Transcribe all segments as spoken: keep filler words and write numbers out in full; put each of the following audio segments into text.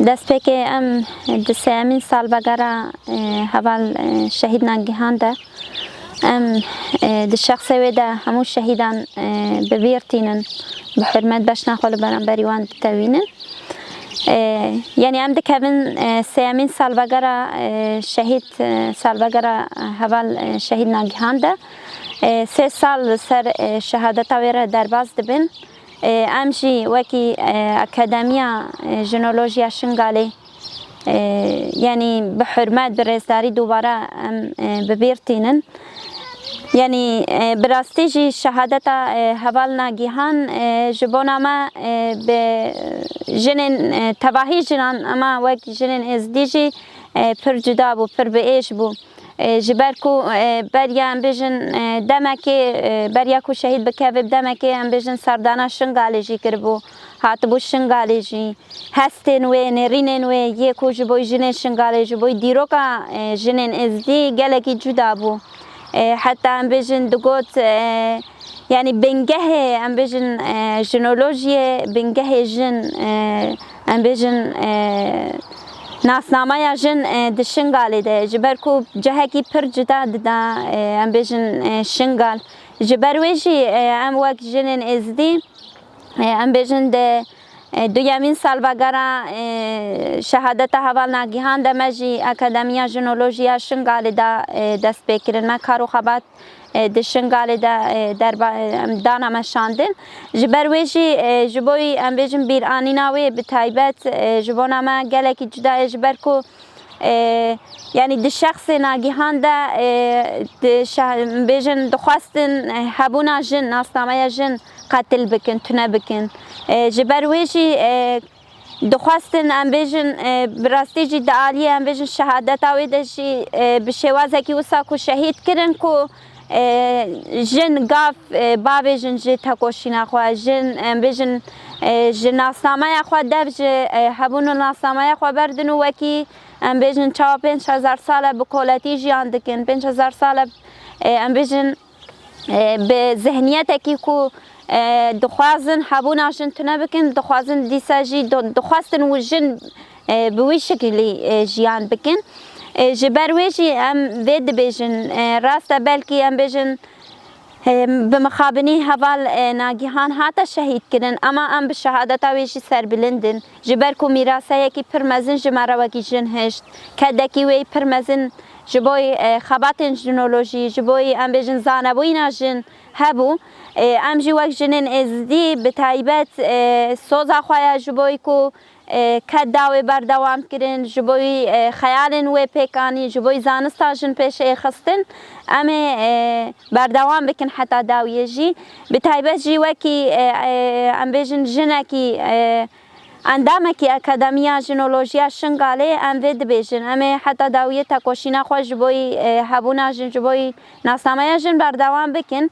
Destpêkê em di sêyemîn salvegera, e, heval, e, şehîd Nagihan de em, e, di şexsê wê de hemû şehîdan, e, bi bîr tînin, bi hurmet beşna xwe li beramberî wan ditewînin. E, yanî em dikevin, e, sêyemîn salvegera, e, şehîd, e, salvegera heval, e, şehîd Nagihan de, e, sê sal li ser, e, şehadeta wê re derbas dibin. E, em jî wekî, e, Akademiya, e, Jinolojiya Şingalê, e, yanî bi hurmet, bi rêzdarî dubare em, e, bi bîr tînin. Yanî, e, bi rastî jî şehadeta, e, heval Nagihan, e, ji bona me, e, bi jinên, e, tevahî jinan, ema wek jinên êzdî jî, e, pir cuda bû, pir bi êş bû. E, ji ber ku, e, beriya em bêjin, e, demekê, e, beriya ku şehîd bikeve, bi demekê em bêjin serdana Şingalê jî kiribû, hatibû Şingalê jî. Hestên wê, nêrînên wê yê ku ji bo jinên Şingalê, ji bo dîroka, e, jinên êzdî gelekî cuda bû. E, heta em bêjin digot, e, yanî bingehê, em bêjin, e, jinolojiyê, bingehê jin, e, em bêjin, e, nasnameya jin, e, di Şingalê de ye. Ji ber ku cihekî pir cuda dida, e, em bêjin, e, Şingal. Ji ber wê jî, e, em wek jinên êzdî, e, em bêjin di, e, duyemîn salvegera, e, şehadeta heval Nagihan de me jî Akademiya Jinolojiya Şingalê de, e, dest pê kirin. Me kar û xebat, e, di Şingalê de, e, derba-, e, em dana meşandin. Ji ber wê jî, e, ji bo, em bêjin, bîranîna wê bi taybet, e, ji bona me gelekî cuda ye, ji ber ku, e, yanî di şexsê Nagihan de, e, di şe-, em bêjin, dixwestin, e, hebûna jin, nasnameya jin qetil bikin, tune bikin. E, ji ber wê jî, e, dixwestin, em bêjin, e, bi rastî jî di aliyê, em bêjin, şehadeta wê de jî, e, bi şêwazekî wisa ku şehîd kirin ku, e, jin gav, e, bavêjin ji tekoşîna xwe, jin, em bêjin, e, ji nasnameya xwe dev ji, e, hebûn û nasnameya xwe berdin û wekî, em bêjin, çawa pênc hezar sal e bi koletî jiyan dikin, pênc hezar sal e, e, em bêjin, e, bi zihniyetekî ku, e, dixwazin hebûna jin tune bikin, dixwazin dîsa jî do-, dixwestin û jin, e, bi wî şekilî, e, jiyan bikin. E, ji ber wê jî em vê dibêjin, e, rast e, belkî em bêjin, e, bi mixabinî heval, e, Nagihan hate şehîd kirin, ema em bi şehadeta wê jî serbilind in. Ji ber ku mîraseyekî pir mezin ji me re wekî jin hişt, kedekî wê pir mezin ji bo, e, xebatên jinolojî, ji bo, em bêjin, zanebûyîna jin hebû. E, em jî wek jinên êzdî bi taybet, e, soza xwe ya ji bo ku, e, ked dawê berdewam kirin, ji bo, e, xeyalên wê pêk anî, ji bo zanista jin pêşê xistin, em ê, e, berdewam bikin heta dawiyê jî. Bi taybet jî wekî, e, e, em bêjin, jinekî, e, endamekî Akademiya Jinolojiya Şingalê, em vê dibêjin. Em ê heta dawiyê tekoşîna xwe ji bo, e, hebûna jin, ji bo nasnameya jin berdewam bikin.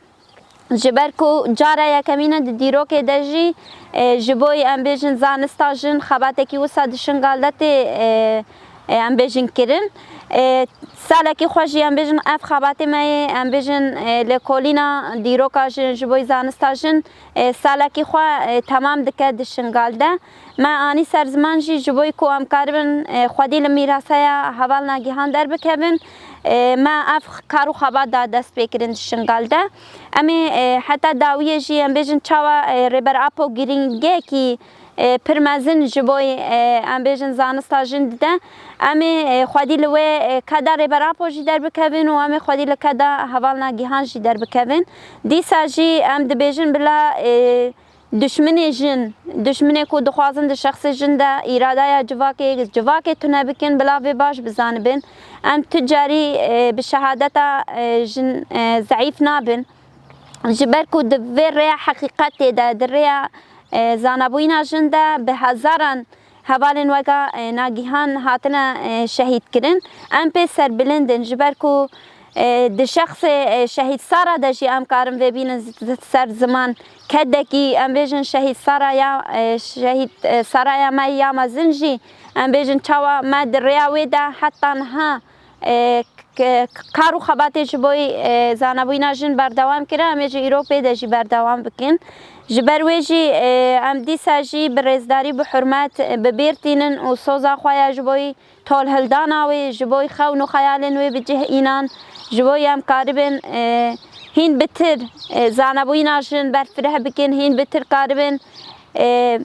Ji ber ku cara yekemîn e di dîrokê de jî, e, ji bo, em bêjin, zanista jin xebatekî wisa di Şingal de tê, e, e, em bêjin, kirin. E, salekî xwe jî, em bêjin, ev xebatê me yê, em bêjin, e, lêkolîna dîroka jin, ji bo zanista jin, e, salekî xwe, e, temam dike di Şingal de. Me anî ser ziman jî ji bo ku em karibin, e, xwedî li mîraseya heval Nagihan derbikevin, e, me ev kar û xebat da dest pê kirin di Şingal de. Em ê, e, heta dawiyê jî, em bêjin, çawa, e, Rêber Apo girîngiyekî, e, pir mezin ji bo, e, em bêjin, zanista jin dide. Em ê, e, xwedî li wê, e, keda Rêber Apo jî derbikevin û em ê xwedî li keda heval Nagihan jî derbikevin. Dîsa jî em dibêjin bila, e, duşminê jin, duşminê ku dixwazin di şexsê jin de îradaya civakê, civakê tune bikin, bila vê baş bizanibin. Em tu carî, e, bi şehadeta, e, jin, e, zeîf nabin. Ji ber ku di vê rêya heqîqetê de, di rêya, e, zanabûyîna jin de bi hezaran hevalên weka, e, Nagihan hatine, e, şehîd kirin. Em pê serbilind in, ji ber ku, e, di şexsê, e, şehîd Sara de jî em karin vê bînin z-, ser ziman. Kedekî, em bêjin, şehîd Sara ya, e, şehîd, e, Sara ya me ya mezin jî, em bêjin, çawa me di rêya wê de heta niha, e, k-, k-, kar û xebatê ji bo, e, zanabûyîna jin berdewam kire, em ê ji îro pê de jî berdewam bikin. Ji ber wê jî, e, em dîsa jî bi rêzdarî, bi hurmet, e, bi bîr tînin û soza xwe ya ji bo tolhildana wê, ji bo xewn û xeyalên wê bi cih înan, ji bo em karibin, e, hîn bitir, e, zanebûyîna jin berfireh bikin, hîn bitir karibin, e,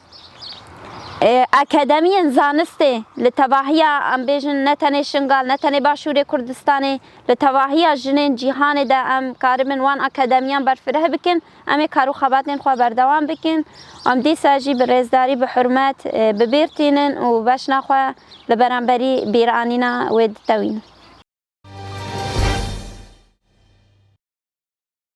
e, akademiyên zanistê li tevahiya, em bêjin, ne tenê Şingal, ne tenê Başûrê Kurdistanê, li tevahiya jinên cîhanê de em karibin wan akademiyan berfireh bikin. Em ê kar û xebatên xwe berdewam bikin. Em dîsa jî bi rêzdarî, bi hurmet, e, bi bîr tînin û beşna xwe li beramberî bîranîna wê ditewînin.